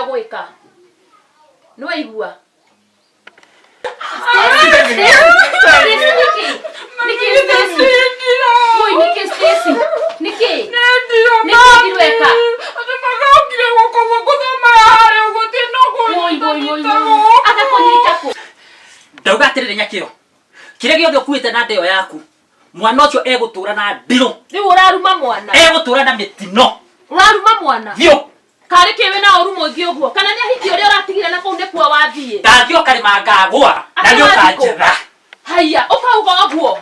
ũgwĩka. Nĩ waigua? Ndauga atĩrĩrĩ nyakĩo, kĩrĩa gĩothe ũkuĩte na ndeo yaku, mwana ũcio egũtũra na ndirũ. Rĩu ũraruma mwana. Egũtũra na mĩtino. Ũraruma mwana. Biũ. Karĩ kĩ wĩna ũru mũingĩ ũguo? Kana nĩ ahiki ũrĩa ũratigire na kũu nĩkuo wathiĩ? Ndathiĩ o karĩma ngagũa na nĩ ũkanjetha. Haiya, ũkauga ũguo?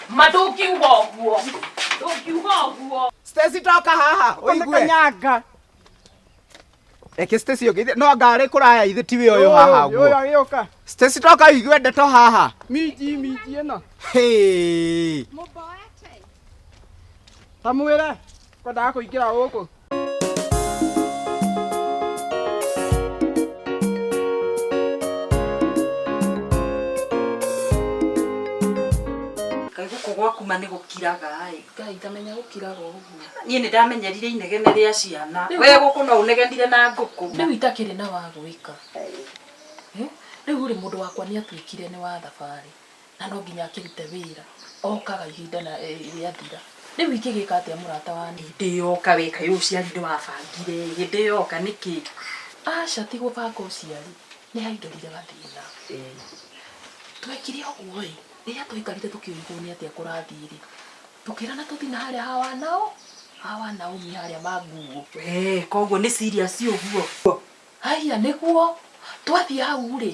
Ma ndũngiuga ũguo. Ndũngiuga ũguo. Stacy toka haha ũigue. Kanyanga. Reke Stacy ũngĩ no anga arĩ kũraya ithe tiwe ũyũ haha Ũyũ ũguo. agĩũka. Stacy toka ũigue ndeto haha. Minji minji ĩno. Hey. Ta mwĩre kwendaga kũingĩra gũkũ. Kaĩ gũkũ gwaku ma nĩ gũkiraga ĩ. Ngai ngamenya gũkiraga ũguo. Niĩ nĩ ndamenyerire inegene rĩa ciana. We gũkũ no ũnegenire na ngũkũ. Rĩu itakĩrĩ na wa gwĩka. Rĩu rĩ mũndũ wakwa nĩ atuĩkire nĩ wa thabarĩ. Na no nginya akĩrute wĩra, okaga ihinda na rĩathira. Rĩu ingĩgĩka atĩa mũrata wa niĩ? Hĩndĩ yoka we kaĩ ũciari nĩwabangire ĩ, hĩndĩ yoka nĩkĩ? Aca ti gũbanga ũciari, nĩ haingĩrire gathĩna. Twekire ũguo ĩ, rĩrĩa twaikarire tũkĩũrigwo nĩ atĩa kũrathiĩ rĩ, tũkĩrana tũthiĩ na harĩa ha wanao, ha wa Naomi harĩa ma nguo. Wee koguo nĩ serious ũguo? Haiya nĩguo, twathiĩ hau rĩ,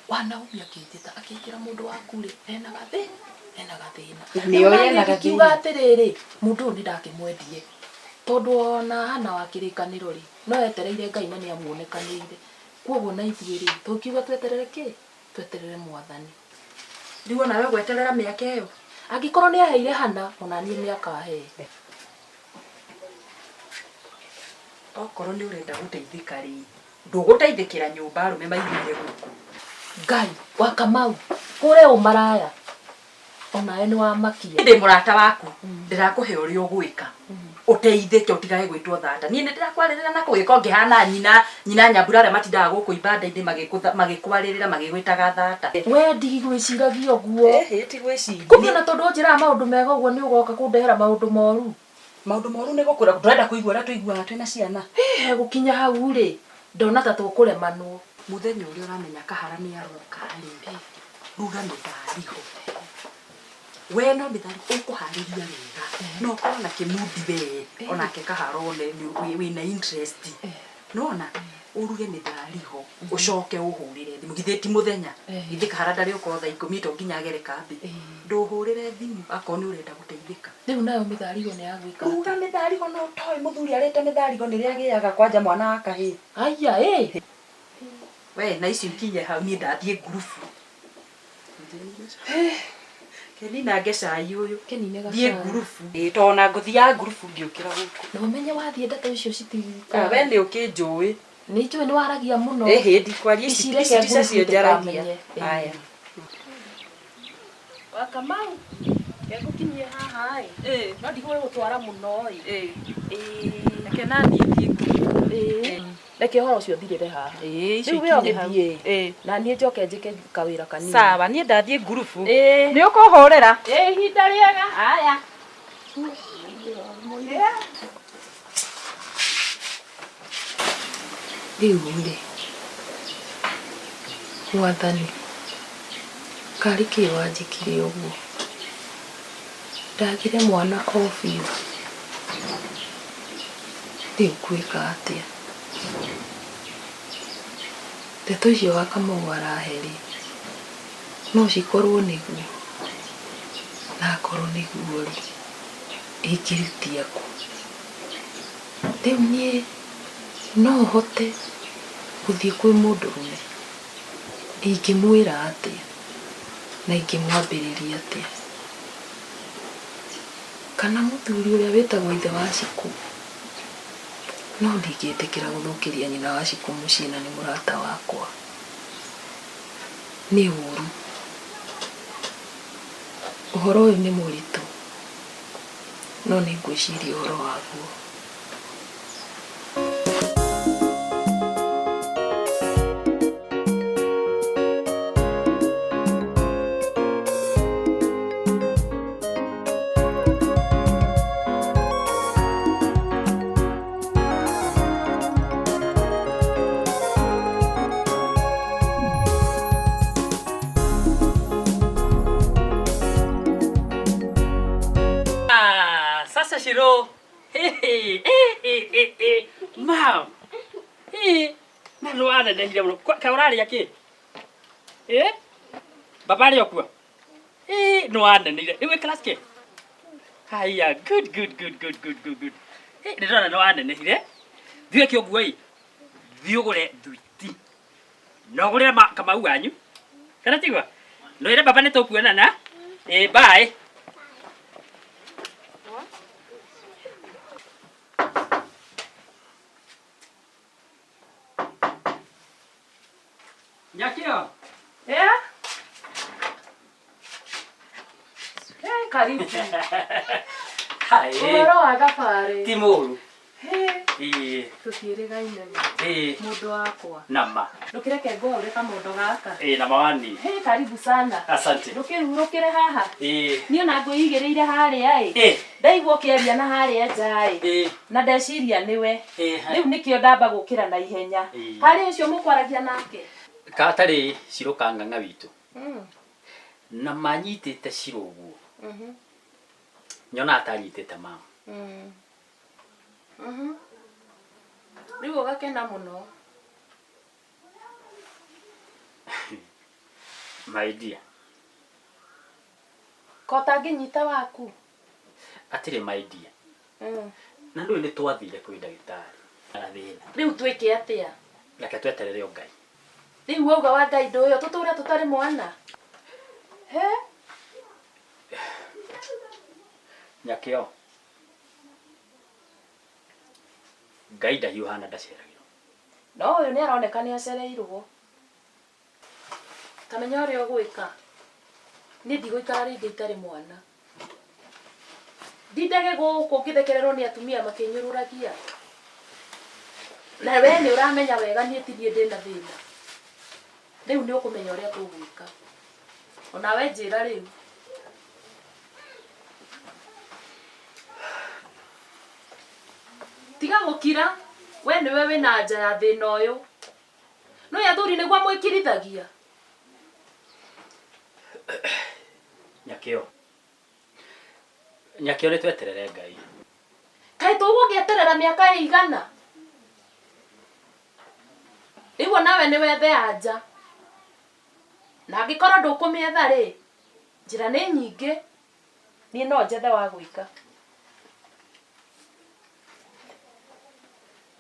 wa Naomi akĩnjĩta akĩnjĩra mũndũ waku rĩ, ena gathĩ, ena gathĩna. Na Rĩu nĩoĩ naniĩ ena ngĩkiuga gathĩna? atĩrĩrĩ, mũndũ ũyũ nĩndakĩmwendie, tondũ ona Hannah wa kĩrĩkanĩro rĩ, no etereire Ngai na nĩamuonekanĩire. Kwoguo na ithuĩ rĩ, tũngiuga tweterere kĩ? Tweterere Mwathani. Rĩu onawe ũgweterera mĩaka ĩyo? Angĩkorwo nĩaheire Hannah, onaniĩ nĩakahe. Okorwo nĩ ũrenda gũteithĩka rĩ, ndũgũteithĩkĩra nyũmba arũme maihũire gũkũ. Ngai wa Kamau, kũre ũmaraya onawe nĩ wamakia. Niĩ ndĩ mũrata waku, ndĩrakũhe ũrĩa ũgwĩka ũteithĩke ũtigage gwĩtwo thata. Niĩ nĩ ndĩrakwarĩrĩra na kũgĩka ũngĩhana nyina, nyina Nyambura arĩa matindaga gũkũ ibanda-inĩ magĩkwarĩrĩra magĩgwĩtaga thata. We ndigwĩciragia ũguo. Ĩhĩ ti gwĩciria. Kumbe ona tondũ ũnjĩraga maũndũ mega ũguo nĩ ũgoka kũndehera maũndũ moru. Maũndũ moru nĩ gũkũra, ndũrenda kũigua ũrĩa tũiguaga twĩna ciana? Hĩ hegũkinya hau-rĩ, ndona ta tũkũremanwo. Mũthenya ũrĩa ũramenya Kahara nĩ aroka-rĩ, ruga mĩtharigo. We no mĩtharigo ũkũharĩria wega, na ũkorwo na kĩmundi we, onake Kahara one wĩna interest. Nĩwona? Ũruge mĩtharigo, ũcoke ũhũrĩre thimũ. Githĩ ti mũthenya? Githĩ Kahara ndarĩũka o thaa ikũmi to nginya agere kambĩ? Ndũhũrĩre thimũ akorwo nĩ ũrenda gũteithĩka. Rĩu nayo mĩtharigo nĩ ya gwĩka atĩa? Ruga mĩtharigo na ũtoĩ mũthuri arĩte mĩtharigo nĩrĩo agĩaga kwanja mwana wa kahĩĩ. Haiya ĩ! We na icio ikinye hau niĩ ndathiĩ ngurubu. Keninange cai ũyũ. Kĩnine Thiĩ gacai. ngurubu. Ĩĩ to ona ngũthiaga ngurubu ngĩũkĩra gũkũ. Na ũmenye wathiĩ ndeto icio citi. Ah, we nĩ ũkĩnjũĩ. Nĩ njũĩ nĩ waragia mũno. Ĩhĩ ndikwaria ici Ici reke ici ti cio ngurubu njaragia. ndĩkamenye. Ĩĩ. Haya. Wa Kamau, reke ngũkinyie haha ĩ. No ndigũgũtwara mũno ĩ. Ĩĩ. Reke naniĩ thiĩ ngurubu. Ĩĩ. Reke ũhoro ũcio ũthirĩre haha. Ĩĩ, icio Rĩu we ikinye hau. ũgĩthiĩ Ĩĩ. na niĩ njoke njĩke kawĩra kanini. Sawa, niĩ ndathiĩ ngurubu. Ĩĩ. Nĩ ũkũhũrĩra? Ĩĩ, ihinda rĩega. Haya. Rĩu rĩ, Mwathani, karĩ kĩ wanjĩkire ũguo? Ndagire mwana o biũ, rĩu ngwĩka atĩa? Ndeto icio wa Kamau arahe-rĩ, no cikorwo nĩguo? Na akorwo nĩguo-rĩ, ingĩrutia kũ? Rĩu niĩ no hote gũthiĩ kwĩ mũndũrũme? Ingĩmwĩra atĩa? Na ingĩmwambĩrĩria atĩa? Kana mũthuri ũrĩa wĩtagwo ithe wa Shikũ? No ndingĩtĩkĩra gũthũkĩria nyina wa Shikũ mũciĩ na nĩ mũrata wakwa. Nĩ ũru. Ũhoro ũyũ nĩ mũritũ, no nĩ ngwĩciria ũhoro waguo. Shiro. Hey, hey, hey, hey, hey. Mam. Hey, na nĩ wanenehire mũno. Kaĩ ũrarĩa kĩ? Eh? Baba arĩ o kuo? Eh, nĩ wanenehire. Rĩu wĩ class kĩ? Haya, good, good, good, good, good, good, good. Eh, nĩ ndĩrona nĩ wanenehire. Thiĩ wĩke ũguo ĩ. Thiĩ ũgũre thwiti. Na ũgũrĩre Kamau wanyu. Kana tiguo? Na wĩre baba nĩ tũkuonana. Eh, bye. Nyakĩo. Yeah? Hey, karibu. Hai. Ũhoro wa thabarĩ. Ti mũru. Hey, Ĩĩ. tũtiĩrĩgaine ma. Ĩĩ. Mũndũ wakwa. Nama. Ndũkĩreke ngwaũre kamondo gaka. Ĩĩ nama wani. Hey, karibu sana. Asante. Ndũkĩhurũkĩre haha. Ĩĩ. Niĩ ona ngwĩigĩrĩire harĩa ĩ. Ĩĩ. Ndaigua ũkĩaria na harĩa nja ĩ. Ĩĩ. Na ndeciria nĩwe. Ĩĩ. Rĩu nĩkĩo ndamba gũkĩra na ihenya. Ĩĩ. Harĩ ũcio mũkwaragia nake. Gatarĩ Shiro ka ng'ang'a witũ. Na manyitĩte Shiro ũguo. Nyonaga ta anyitĩte mama. Rĩu ũgakena mũno. My dear. Ko ũtangĩnyita waku. Atirĩ my dear. Na ndũĩ nĩ twathire kwĩ ndagĩtarĩ. Na thĩna. Rĩu twĩke atĩa? Reke tweterere o Ngai. Rĩu wauga wa Ngai ndũĩ tũtũre tũtarĩ mwana. He? Nyakĩo. Ngai ndahiũhaga na ndaceragĩrwo. No ũyũ nĩ aroneka nĩ acereirwo. Ta menya ũrĩa ũgwĩka. Niĩ ndigũikara rĩngĩ itarĩ mwana. Ndindage gũkũ ngĩthekererwo nĩ atumia makĩnyũrũragia. Na we nĩ ũramenya wega niĩ ti niĩ ndĩna thĩna. Rĩu nĩ ũkũmenya ũrĩa tũgwĩka. Onawe njĩra rĩu. Tiga gũkira, we nĩwe wĩna anja ya thĩna ũyũ. Nĩũĩ athuri nĩguo mwĩkirithagia. Nyakĩo. Nyakĩo nĩ tweterere Ngai. Kaĩ tũgũgĩeterera mĩaka ĩigana? Rĩu onawe nĩ wethe anja. Na angĩkorwo ndũkũmĩetha rĩ, njĩra nĩ nyingĩ. Niĩ no njethe wa gwĩka.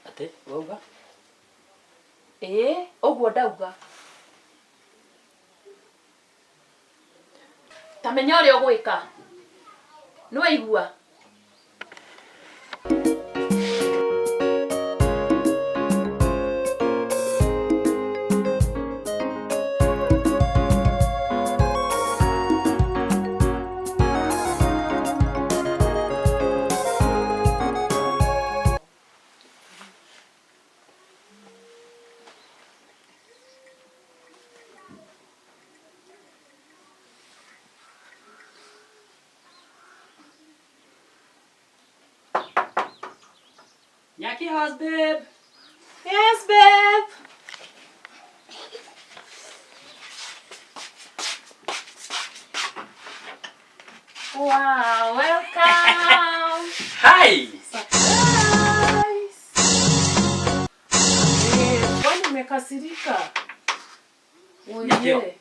Atĩ wauga? Ĩĩ, ũguo ndauga. Ta menya ũrĩa ũgwĩka. Nĩwaigua? Nyaki house babe. Yes, babe. Wow, welcome. Hi. Surprise. Eh, kwani umekasirika? Nyakio. Oye.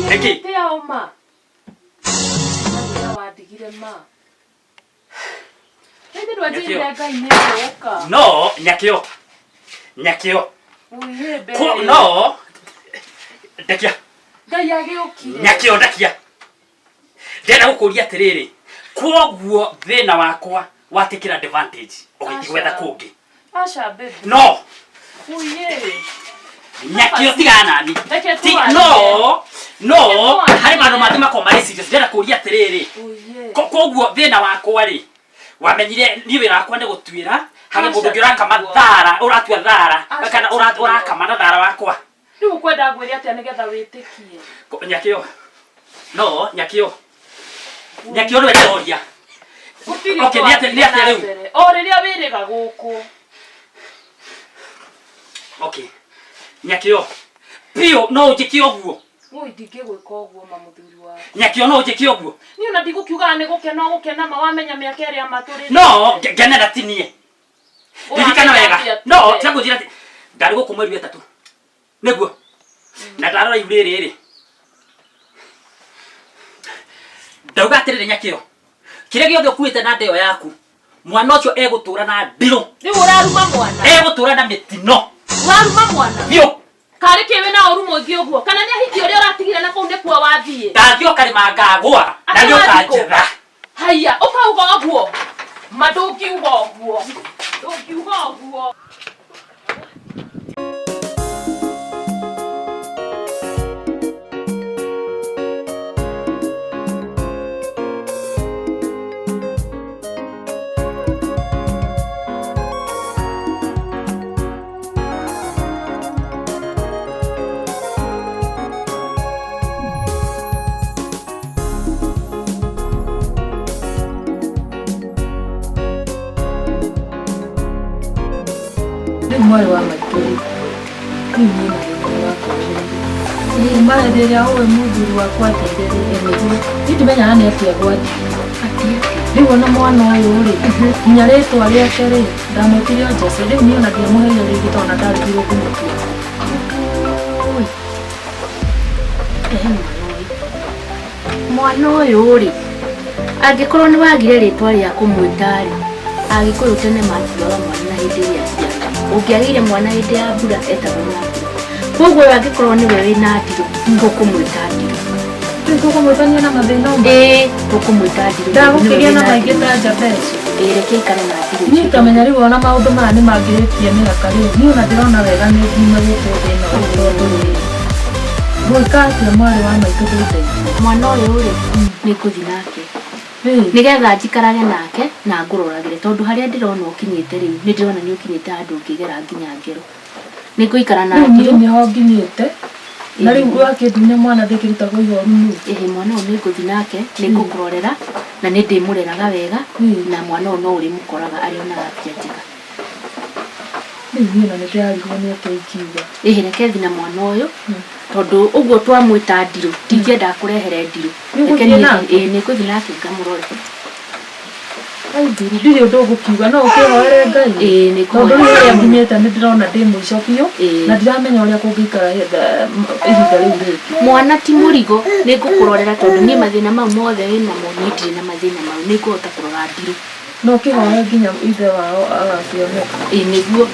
Nĩkĩ? Nĩkĩ? Oma. Ũrĩa wandigire ma. Rĩngĩ ndwanjĩrire Nyakio. Ngai nĩ egũka. No, Nyakĩo. Nyakĩo. Oye, babe. No. Ndekia. Ngai agĩũkire. Nyakĩo ndekia. Ndĩrenda gũkũria atĩrĩrĩ. Kwoguo thĩna wakwa watikĩra advantage ũgĩthiĩ gwetha Aca. kũngĩ. Aca, babe. No, Oye. Nyakĩo tigana nani. Reke Ti no, no, Reke twarie. harĩ maũndũ mangĩ makoragwo marĩ serious. Ndĩrenda kũria atĩrĩrĩ. Oye. Koguo thĩna wakwa rĩ wamenyire niĩ wĩra wakwa nĩ gũtuĩra harĩ Aca, mũndũ ũngĩ ũrakama tiguo. thara ũratua thara Aca, kana tiguo. ũrakama na thara wakwa. Rĩu ũkwenda ngwĩre atĩa nĩgetha wĩtĩkie? Nyakĩo. No, Nyakĩo. Nyakĩo nĩwe ndĩroria. Gũtirĩ Okay, ũndũ nĩ atĩa- nĩ atĩa wathire na rĩu? mbere. O rĩrĩa wĩrĩga gũkũ. Okay. Nyakĩo. Biũ no ũnjĩke ũguo. Ngũi ndingĩgwĩka ũguo ma mũthuri wa. Nyakĩo no ũnjĩke ũguo. Niĩ ona ndigũkiugaga nĩ gũkena ũgũkena ma wamenya mĩaka ĩrĩa matũrĩ. No ngenera ti niĩ. Ririkana wega. No tiga kũnjĩra atĩ ndarĩ gũkũ mweri wa ĩtatũ. Nĩguo. Na ndarora ihu rĩrĩ rĩ. Ndauga atĩrĩrĩ Nyakĩo. Kĩrĩa gĩothe ũkuĩte na nda ĩyo yaku, mwana ũcio egũtũra na ndirũ. Rĩu ũraruma mwana. Egũtũra na mĩtino. Ũraruma mwana. Biũ. Karĩ kĩ wĩna ũru mũingĩ ũguo? Kana nĩ ahiki ũrĩa ũratigire na kũu nĩkuo wathiĩ? Ndathiĩ o karĩma ngagũa na nĩ ũkanjetha. Haiya, ũkauga ũguo? Ma ndũngiuga ũguo. Ndũngiuga ũguo. Rĩu mwarĩ wa maitũ rĩ, rĩu niĩ na thĩna wakwa rĩ, kuma hĩndĩ ĩrĩa ũĩ mũthuri wakwa athire rĩ, niĩ ndimenyaga nĩ atĩa gwathire. Rĩu ona mwana ũyũ rĩ, nginya rĩtwa rĩake rĩ, ndamwĩtire o Jesse, rĩu niĩ ona ndiamũheire rĩngĩ tondũ ona ndarigirwo ngũmũtua. Ũi. Ehe mwana ũyũ. Mwana ũyũ rĩ, angĩkorwo nĩ wagire rĩtwa rĩa kũmwĩta rĩ, Agĩkũyũ tene matuaga mwana na hĩndĩ ĩrĩa aciarwo. Ũngĩagĩire mwana hĩndĩ ya mbura etagwo na mbura. Koguo ũyũ angĩkorwo nĩwe wĩna ndirũ, tũkũmwĩta ndirũ. Rĩu tũkũmwĩtania na mathĩna o Ĩĩ, tũkũmwĩta ndirũ. Ndagũkĩgĩa na maingĩ ta Jabeshi. Ĩĩ, reke aikare na ndirũ. Niĩ ngamenya rĩu ona maũndũ maya nĩ mangĩrĩtie mĩhaka rĩu. Niĩ ona ndĩrona wega nĩ ngiume gũkũ thĩ ĩno rĩu tondũ rĩrĩ. Ngwĩka atĩa mwarĩ wa maitũ ndũndeithie? Mwana ũyũ rĩ, nĩ ngũthiĩ nake. Nĩgetha njikarage nake na ngũroragĩre tondũ harĩa ndĩrona ũkinyĩte rĩu nĩ ndĩrona nĩ ũkinyĩte handũ ũngĩgera nginya ngero. Nĩ ngũikara na Rĩu niĩ Ndirũ. nĩho nginyĩte na rĩu wakĩndunya mwana ndĩkĩrutagwo ihoru nũ? Ĩhĩ mwana ũyũ nĩ ngũthiĩ nake, nĩ ngũkũrorera na nĩ ndĩmũreraga wega na mwana ũyũ no ũrĩmũkoraga arĩ ona afya njega. Rĩu niĩ ona nĩ ndĩrarigwo nĩ atĩa ingiuga. Ĩhĩ reke thiĩ na mwana ũyũ tondũ ũguo twamwĩta Ndirũ ndingĩenda akũrehere Ndirũ. Nĩ ũgũthiĩ Reke niĩ nake? ĩĩ nĩ ngũthiĩ nake ngamũrore. Ai Ndirũ ndirĩ ũndũ ngũkiuga no ũkĩhoere Ngai. Ĩĩ nĩ Tondũ rĩu ngũhoera ũrĩa nginyĩte nĩ ndĩrona ndĩ mũico biũ Ĩĩ. na ndiramenya ũrĩa kũngĩikara ihinda rĩu rĩngĩ. Mwana ti mũrigo nĩ ngũkũrorera tondũ niĩ mathĩna mau mothe wĩnamo niĩ ndirĩ na mathĩna mau nĩ ngũhota kũrora Ndirũ. No ũkĩhoe nginya ithe wao agakĩoneka. Ĩĩ nĩguo.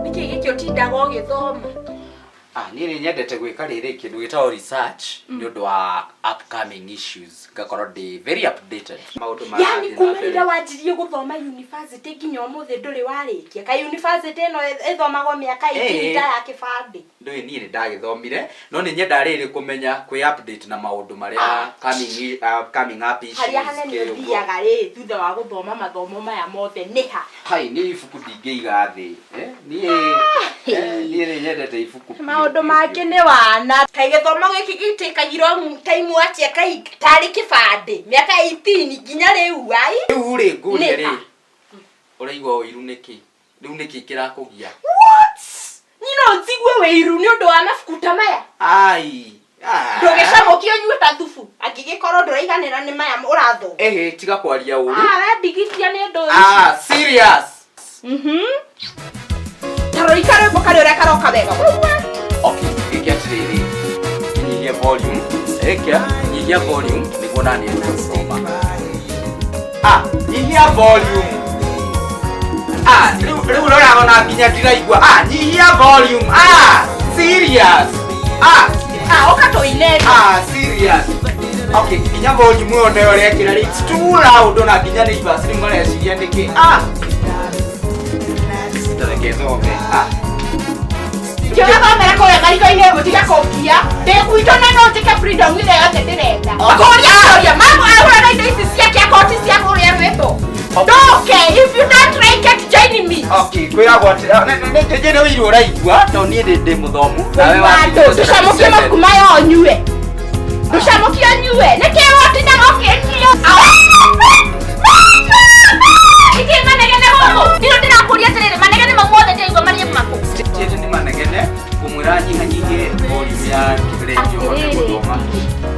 Nĩkĩ gĩkĩ ũtindaga ũgĩthoma? Ah, niĩ nĩ nyendete gwĩka rĩrĩ kĩndũ gĩtagwo research nĩ ũndũ wa upcoming issues ngakorwo ndĩ very updated maũndũ Yani marathiĩ na kuma mbere. rĩrĩa wanjirie gũthoma university nginya ũmũthĩ ndũrĩ warĩkia. Kaĩ university ĩno ĩthomagwo mĩaka Ĩĩ. 18 ta ya kĩbandĩ? Ndũĩ niĩ nĩ ndagĩthomire no nĩ nyendaga rĩrĩ kũmenya kwĩ update na maũndũ marĩa coming, coming up issues Harĩa hanene kĩ ũguo. ũthiaga rĩ thutha wa gũthoma mathomo maya mothe nĩ ha? Hai niĩ ibuku ndingĩiga thĩ eh, niĩ niĩ nĩ nyendete ibuku biũ, Maũndũ biũ, mangĩ biũ. nĩ wana. Kaĩ gĩthomo gĩkĩ gĩtĩkagirwo time atĩa kaĩ tarĩ kĩbandĩ mĩaka 18 nginya rĩu ai? Rĩu rĩ ngũrie Nĩ rĩ ha? ũraigua ũiru nĩkĩ rĩu nĩkĩ kĩrakũgia What? Niĩ no njigue wĩiru nĩ ũndũ wa mabuku ta maya. ai ah. Ndũgĩcamũkie ũnyue ta thubu angĩgĩkorwo ndũraiganĩra nĩ maya ũrathoma. Ehe tiga kwaria ũru Ah, we ndigithia nĩ ũndũ ũcio. ah serious Ta rora karwĩmbo karĩa ũrĩa karoka wega. Waigua? Okay gĩke atĩrĩrĩ nyihia volume ĩkĩa nyihia volume nĩguo naniĩ gũthoma ah nyihia volume ah rĩu rĩu Ngũroraga ona nginya ndiraigua. Ah, nyihia volume. Ah, serious. Ah, Ah, ũka tũine. ah, serious. Okay, nginya volume ĩyo nayo ũrekĩra rĩ, it's too loud ona nginya neighbors rĩu mareciria nĩkĩ. Ah. Reke thome. Ah. Ngĩgathomera kũrĩa mariko-inĩ ũtige kũngia. Ndĩ gwitũ na no njĩke freedom ĩrĩa yothe ndĩrenda. Kũria kũria, mamu ahũra na indo ici ciake akorwo ti cia kũrĩa rwĩmbo. Ndũke, if you don't like it, join me. Okay, kwĩragwo atĩ nĩ nĩ ũiru ũraigua tondũ niĩ ndĩ ndĩ mũthomu nawe Andũ, ndũcamũkie mabuku maya ũnyue. Ndũcamũkie ũnyue. Nĩkĩ wotindaga ũkĩtio? Nĩkĩ manegene gũkũ? Ndirũ ndĩrakũria atĩrĩrĩ, manegene mau mothe ndĩraigua marĩ makũ. Tiete nĩ manegene kũmwĩra nyihanyihie volume ya radio hote Atĩrĩrĩ. gũthoma.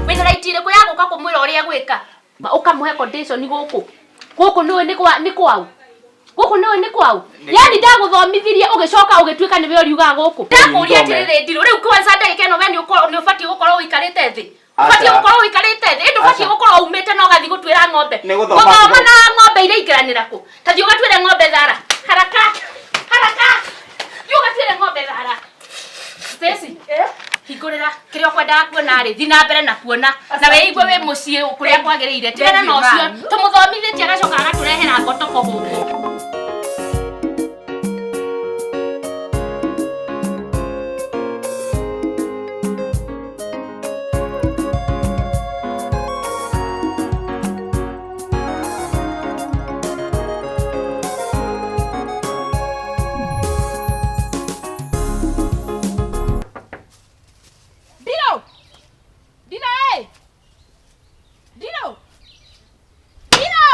Wĩna right ĩrĩkũ ya gũka kũmwĩra ũrĩa gwĩka? Ũkamũhe condition gũkũ. Gũkũ nĩũĩ nĩ kwa nĩ kwau. Gũkũ nĩũĩ nĩ kwau. Yani ndagũthomithirie ũgĩcoka ũgĩtuĩka nĩwe ũriugaga gũkũ. Ndakũria atĩrĩrĩ Ndirũ, rĩu kwanza ndagĩka ĩno we nĩ ũbatiĩ gũkorwo ũikarĩte thĩ. Ũbatiĩ Aca. gũkorwo ũikarĩte thĩ, ĩndĩ ũbatiĩ Aca. gũkorwo umĩte na ũgathiĩ gũtuĩra ng'ombe. Nĩ gũthoma Gũthoma na ng'ombe iraingĩranĩra kũ? Ta thiĩ ũgatuĩre ng'ombe thara. Haraka. Haraka. Thiĩ ũgatuĩre ng'ombe thara. Stacy, hingũrĩra kĩrĩa ũkwendaga kuona rĩ, thiĩ na mbere na kuona na wĩigue wĩ mũciĩ kũrĩa kwagĩrĩire. Tigana na ũcio, tũmũthomithĩtie agacoka agatũrehera ngotoko gũkũ. Dino! Dino, eh! Dino! Dino!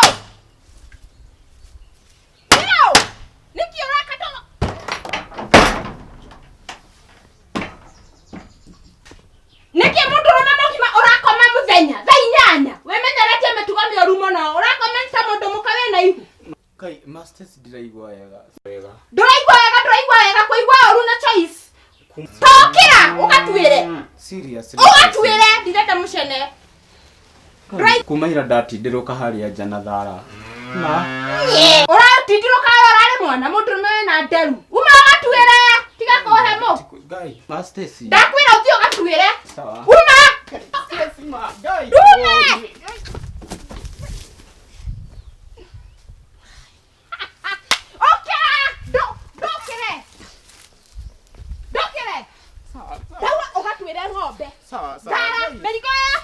Dino! Nĩkĩ ũreka toro? Nĩkĩ mũndũrũme mũgima ũrakoma mũthenya thaa inyanya? Wĩmenyeretie mĩtugo mĩũru mũno. Ũrakoma ta mũndũ mũka wĩna ihu. Kai, masters ndiraigua wega. Wega. Ndũraigua wega, ndũraigua wega, kũigua ũru na choice. Tokĩra ũgatuĩre. Serious. Ũgatuĩre, ndirenda mũcene. Kuma ira ndatindirũka harĩa nja na thara. Na Ũratindirũka we ũrarĩ mwana mũndũrũme wĩna nderu. Uma ũgatuĩre, tiga kũhe mũ. Guy, masters. Ndakwĩra ũthiĩ ũgatuĩre. Sawa. Uma! Ndume! Ũkĩra! Ndũkĩre! Ndũkĩre! Ndaua ũgatuĩre ng'ombe. Sawa sawa. Thara, mĩrigo ya!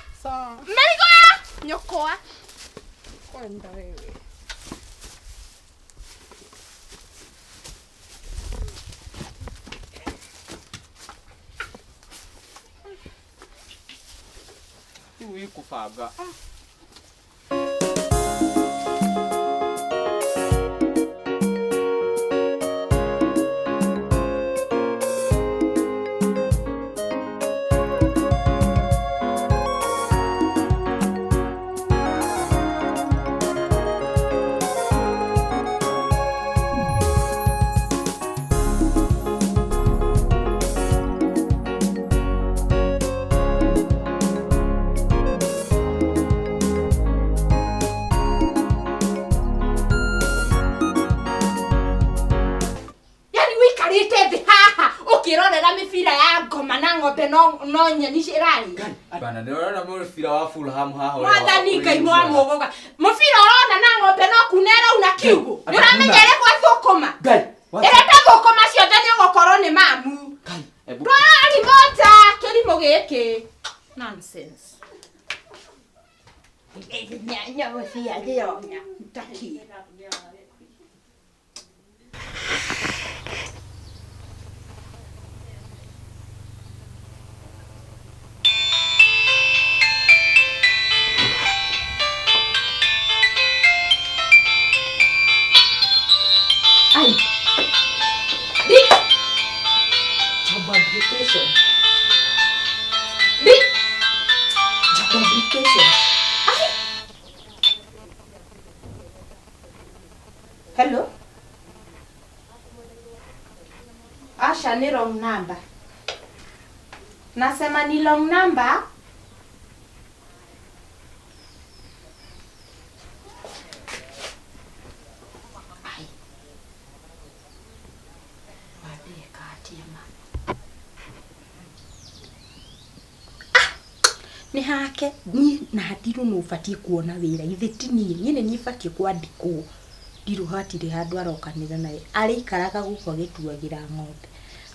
Mĩrigo ya! Nyũkwa. Kwenda wewe. Rĩu wĩkũbanga. Yani wĩikarĩte thĩ haha ũkĩrorera mĩbira ya ngoma na ng'ombe no no nyeni ĩrarĩa. Bana, nĩ ũrona mũbira wa Fulham haha ũrĩa Mwathani Ngai ũrĩ mwamũgũga. Mũbira ũrona na ng'ombe no kuna ĩrauna kiugũ. Nĩ ũramenya ĩrĩ gwa thũkũma. Ngai, Ĩrĩ ta thũkũma ciothe nĩ ũgũkorwo nĩ mamu. Ebu- Twara ribota kĩrimũ gĩkĩ. Nonsense. Nyanya taki. Ai. Di. Job application. Di. Job application. Ai. Hello. Asha ni wrong number. Nasema ni long number. Ai. Atia ma. Nĩ hake niĩ na Ndirũ nũ ũbatiĩ kuona wĩra ithe ti niĩ niĩ nĩ niĩ batiĩ kwandĩkwo. Ndirũ hatirĩ handũ arokanĩra naye arĩikaraga gũkũ agĩtuagĩra ng'ombe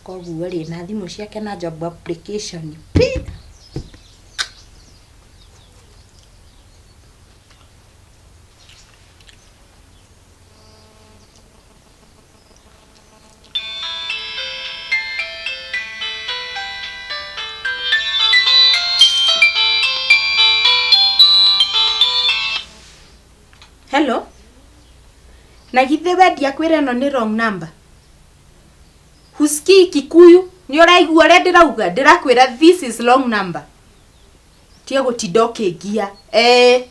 koguo rĩ na thimũ ciake na job application pi. Hello? Na githĩ we ndiakwĩra ĩno nĩ wrong number? Husikii Kikuyu? Nĩ ũraigua ũrĩa ndĩrauga? Ndĩrakwĩra this is wrong number. Tiga gũtinda ũkĩngia. Eh,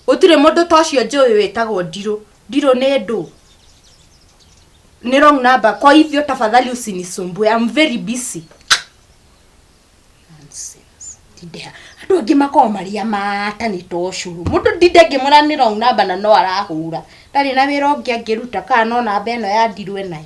gũtirĩ mũndũ ta ũcio njũĩ wĩtagwo Ndirũ. Ndirũ nĩ ndũ. Nĩ wrong number. Kwa hivyo tafadhali usinisumbue. I'm very busy. Nonsense. Ndinde andũ angĩ makoragwo marĩ amata nĩ ta ũcũrũ. Mũndũ ndinde ngĩmwĩra nĩ wrong number na no arahũra. Ndarĩ na wĩra ũngĩ angĩruta kana no namba ĩno ya Ndirũ enayo.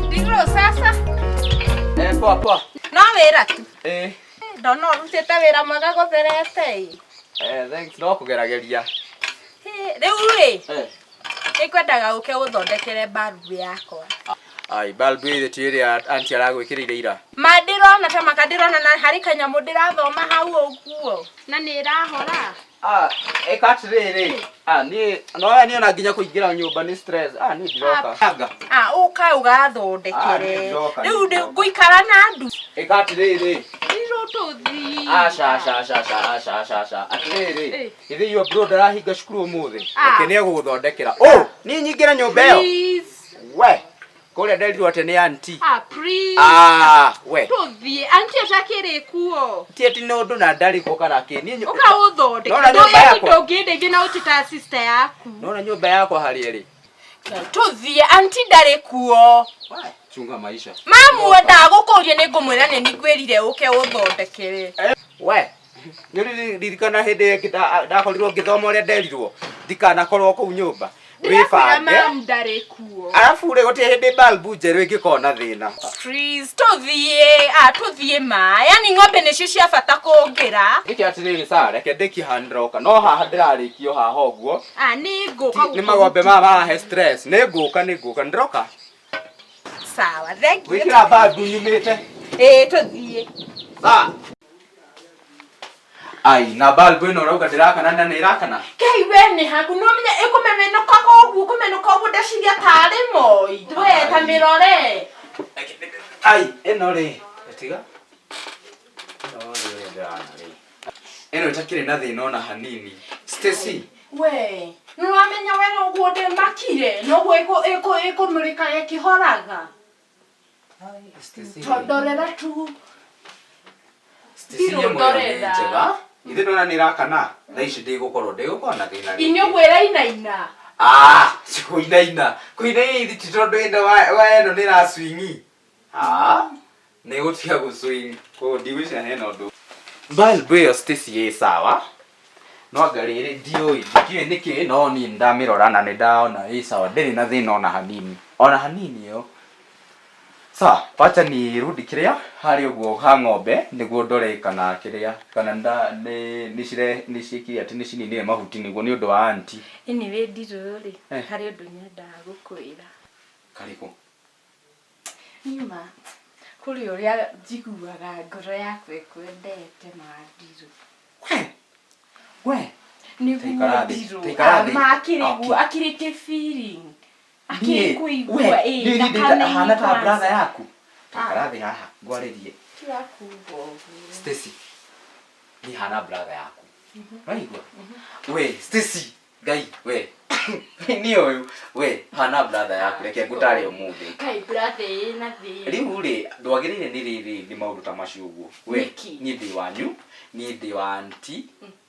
Ndirũ sasa Eh, poa poa. no wĩra tu Eh, ndona ũrutĩte wĩra mwega gũtherete ĩ. eh, thanks no kũgerageria. Rĩu rĩ Eh, Nĩngwendaga ũke ũthondekere mbarubu yakwa. Ai, bulb ĩrĩ ti ĩrĩa auntie aragwĩkĩrĩire ira. Ma ndĩrona ta maka ndĩrona na harĩ kanyamũ ndĩrathoma hau ũguo. Na nĩ ĩrahora. Ah, ĩka atĩrĩrĩ. Ah, niĩ no niĩ ona nginya kũingĩra nyũmba nĩ stress. Ah, niĩ ndiroka. Anga. Ah, ũka Ah, ũgathondekere. nĩ ndĩroka, Rĩu nĩ ndĩroka. ngũikara na ndu. Ĩka atĩrĩrĩ. Ndirũ tũthiĩ. Aca, aca, aca, aca, aca, aca, aca. Atĩrĩrĩ. Eh. Ithe your bro ndarahinga cukuru ũmũthĩ. Ah. Reke nĩ egũgũthondekera. Oh, niĩ nyingĩre nyũmba ĩyo. Please. We. Kũrĩa nderirwo atĩ nĩ auntie. Ah, please. Ah, we. Tũthiĩ. Auntie ũtakĩrĩ kuo. Ti atĩ nĩ ũndũ na ndarĩ kuo kana kĩ. Niĩ Ũka ũthondeke. Nona nyũmba Ndũĩ yakwa. ndũngĩndeithia na ũtĩta sister yaku. Nona nyũmba yakwa harĩa ĩrĩ. Tũthiĩ, auntie ndarĩ kuo. Chunga maisha. Mamu ndagũkũria nĩ ngũmwĩra nĩ ningwĩrire ũke ũthondekere. We. Nĩ ũririkana hĩndĩ ĩngĩ ndakorirwo ngĩthoma ũrĩa nderirwo ndikanakorwo kũu nyũmba. Ndĩrakwĩra Wĩbange. mamu ndarĩ kuo. Arabu rĩ gũtirĩ hĩndĩ bulb njerũ ĩngĩkorwo na thĩna. Please, tũthiĩ. Ah, tũthiĩ ma. Yani ng'ombe nĩcio cia bata kũngĩra. Gĩkĩ atĩrĩrĩ sawa reke ndĩkie haha nĩndĩroka no haha ndĩrarĩkio haha ũguo. Ah, nĩ ngũka Nĩ magombe maya marahe stress. Nĩ ngũka nĩ ngũka nĩndĩroka. Sawa, thank you. Gwĩkĩra bulb nyumĩte. Ĩĩ, tũthiĩ. Sawa. Ai, na bulb ĩno ũrauga ndĩrakana na nĩ ĩrakana. Ngai we nĩ haku no menya ĩkũmemenũkaga ũguo kũmenũka ũguo ndeciria tarĩ moi we ta mĩrore Ai, ĩno rĩ, tiga. Ĩno rĩ ũrĩa ndĩrona rĩ. Ĩno ĩtakĩrĩ na thĩna ona hanini. Stacy, we nĩũramenya we ũguo ndĩmakire noguo ĩkũmũrĩka ĩkĩhoraga Stacy. tondorera tu Stacy Ndirũ nyamũ ĩyo nĩ ndorera. njega. Ithe ndona nĩ ĩrakana. Thaa ici ndĩgũkorwo ndĩgũkorwo na thĩna rĩngĩ. ini ũguo ĩrainaina Ah, si kũinaina. Kũinaina ithi ti tondũ ĩno wa ĩno nĩ ĩracwingi. Ah, nĩ gũtiga gũcwing. Koguo ndigwĩciria hena ũndũ. Bulb ĩyo Stacy ĩ sawa. No anga rĩrĩ ndiũĩ ndikĩũĩ nĩkĩ no niĩ nĩndamĩrora na nĩndona ĩ sawa ndĩrĩ na thĩna ona hanini. Ona hanini ĩyo. Sawa, wacha nirudi kĩrĩa harĩa ũguo ha ng'ombe nĩguo ndore kana kĩrĩa kana nda nĩ nĩcire nĩciĩkire atĩ nĩcininire mahuti nĩguo nĩ ũndũ wa auntie. Anyway ndirũ rĩ Eh. harĩ ũndũ nyendaga gũkwĩra. Karĩkũ? Nima kũrĩ ũrĩa njiguaga ngoro yakwa ĩkwendete ma ndirũ. We. nĩguo Taikara thĩ, ndirũ taikara thĩ. makĩrĩ guo Okay. akĩrĩ kĩ feeling Niĩ, akĩrĩ we, kũigua ĩ niĩ thakame ndĩ hana ta kwanza. brother yaku. Taikara thĩ haha ngwarĩrie. Tiga kuuga ũguo. Stacy. Niĩ hana brother yaku. Waigua? We, Stacy, Ngai, we. Niĩ ũyũ, we, hana brother yaku reke ngũtare ũmũthĩ. Kai brother ĩna thĩna. Rĩu rĩ, ndwagĩrĩire nĩ rĩrĩ nĩ maũndũ ta macio ũguo. We, Nĩkĩ? niĩ ndĩ wanyu, niĩ ndĩ wa auntie,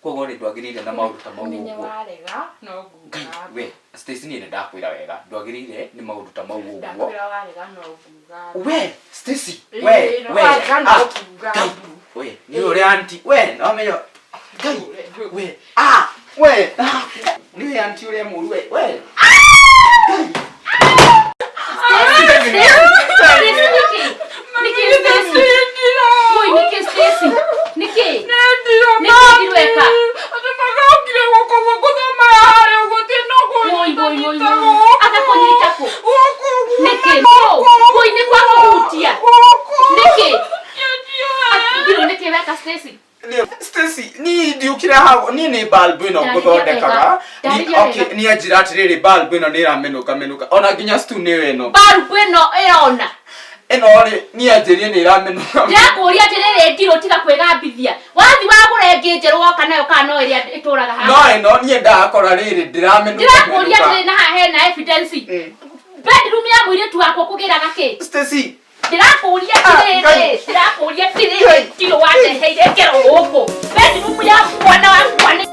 koguo rĩ ndwagĩrĩire na maũndũ ta mau Ũmenye ũguo. warega no Ngai, nguga. we, Stacy niĩ nĩndakwĩra wega, ndwagĩrĩire nĩ maũndũ ta mau ũguo. Ndakwĩra warega no nguga. We, Stacy, Ĩĩ, we, we, warega no ah, nguga. Ngai, we, nĩ ũrĩa auntie, we, no menyo, Ngai, we, ah, we, ah, nĩ we auntie ũrĩa mũru we, we. Stacy nĩkĩ? Nĩkĩ Stacy? Woi nĩkĩ Stacy? Nĩkĩ? Nĩkĩ ndirweka? Andũ magokire gũkũ gũthoma harĩa ũguo ti no Woi woi woi woi. kũnyita gũkũ. Agakũnyita kũ? Gũkũ ũguo. Nĩkĩ? Woi nĩ kwa kũhutia. Nĩkĩ? Ndirũ nĩkĩ weka Stacy? Stacy, niĩ ndiũkire haha, niĩ nĩ bulb ĩno Ndarĩria ngũthondekaga. wega. Ni- Ndarĩria okay, wega. niĩ anjĩra atĩrĩrĩ bulb ĩno nĩ ĩramenũka menũka. Ona nginya stu nĩyo ĩno. Barubu ĩno ĩrona. Ĩno rĩ, niĩ anjĩrire nĩ ĩramenũka. Ndĩrakũria atĩrĩrĩ ndirũ tiga kwĩgambithia. Wathi wagũra ĩngĩ njerũ woka nayo kana no ĩrĩa ĩtũraga No haha. ĩno niĩ ndakora rĩrĩ ndĩramenũka Ndĩrakũria menũka. atĩrĩrĩ na haha hena evidence. Bedroom ya mũirĩtu wakwa kũgĩraga kĩ? Stacy, Ndĩrakũria atĩrĩrĩ, Ngai. ndĩrakũria atĩrĩrĩ ndirũ wandeheire ngero gũkũ. Bedroom ya mwana wakwa nĩ